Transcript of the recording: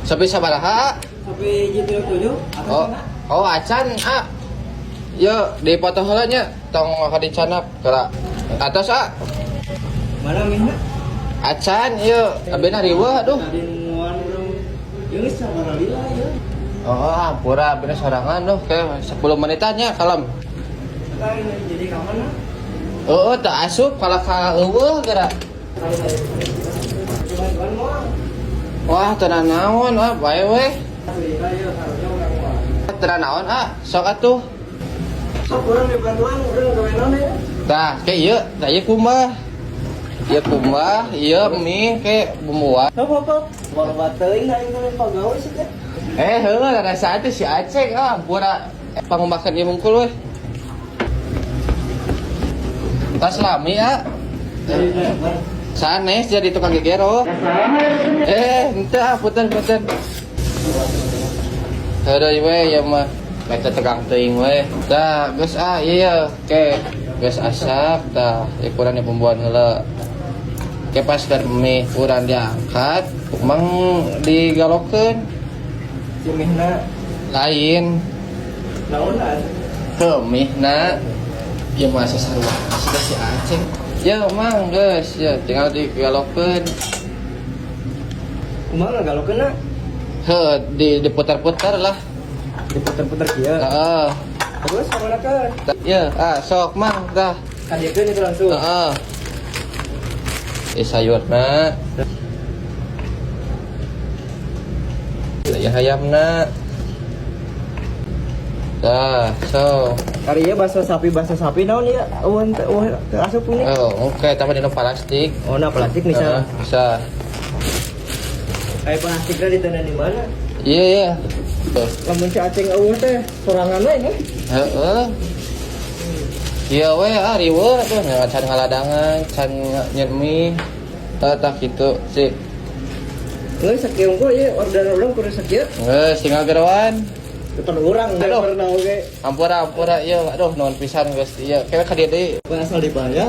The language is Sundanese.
Sapi sabaraha? Sampai hiji 7 Oh, oh acan ah. Yo, dipoto heula nya, tong ka dicanap geura. Atos ah. Mana mihna? Acan ieu, abina riweuh aduh. Tadi nungguan urang. Ieu geus sabaraha lila ieu. Oh, hampura abina sorangan duh kayak 10 menitan nya kalem. Lain jadi ka mana? Heeh, teu asup kalah ka eueuh geura. Bantuan moal. Wah, teu naon ah, bae we. Lila ieu karunya urang moal. Teu naon ah, sok atuh. Sok urang dibantuan urang gawe naon ya? Tah, ke ieu, tah ieu kumbah. Ieu kumbah, ieu mie ke bumbuan. Sok apa? Bawa teuing da aing teh pagawe sih teh. Eh, heueuh ada saat si Aceng ah, hampura pangumbakeun ieu mungkul we. Tas lami ah. Sanes jadi tukang gegero. Eh, henteu ah, punten punten. Heueuh we ieu mah. Eta tegang teuing we. Tah, geus ah, ieu ke geus asak tah, ieu kurang dibumbuan heula. Ke pas keur mie kurang diangkat, mang digalokeun. Si mihna Lain naon ah? ke mihna ieu mah sasarua sudah si Aceng. Ya mang geus ya tinggal digalokeun. Kumaha ngagalokeunna? Heuh, di diputar-putar lah. Diputer-puter kieu. Heeh. Terus kamana kan? Ya, ah sok mang tah. Kadiekeun itu langsung. Heeh. Eh sayurna. Ya hayamna. Tah, so. Kari ieu bakso sapi naon ieu? Eueuh teu eueuh teu asup ini. Oh, oke, tapi dina plastik. Oh, nah plastik Heeh, misal. bisa. Kayak plastiknya ditenan di mana? Iya, iya. Tuh. Lamun si Aceng eueuh teh sorangan we nya. Heeh. Iya we, ah riweuh tuh can ngaladangan, can nyen mie. Tah tah kitu, sip. Geus sakieu unggul ieu orderan urang kudu sakieu. Geus tinggal geroan. Depan urang Aduh. pernah oge. Ampura ampura ieu aduh nuhun pisan geus ieu. Kewe ka dieu deui. Asal dibayar.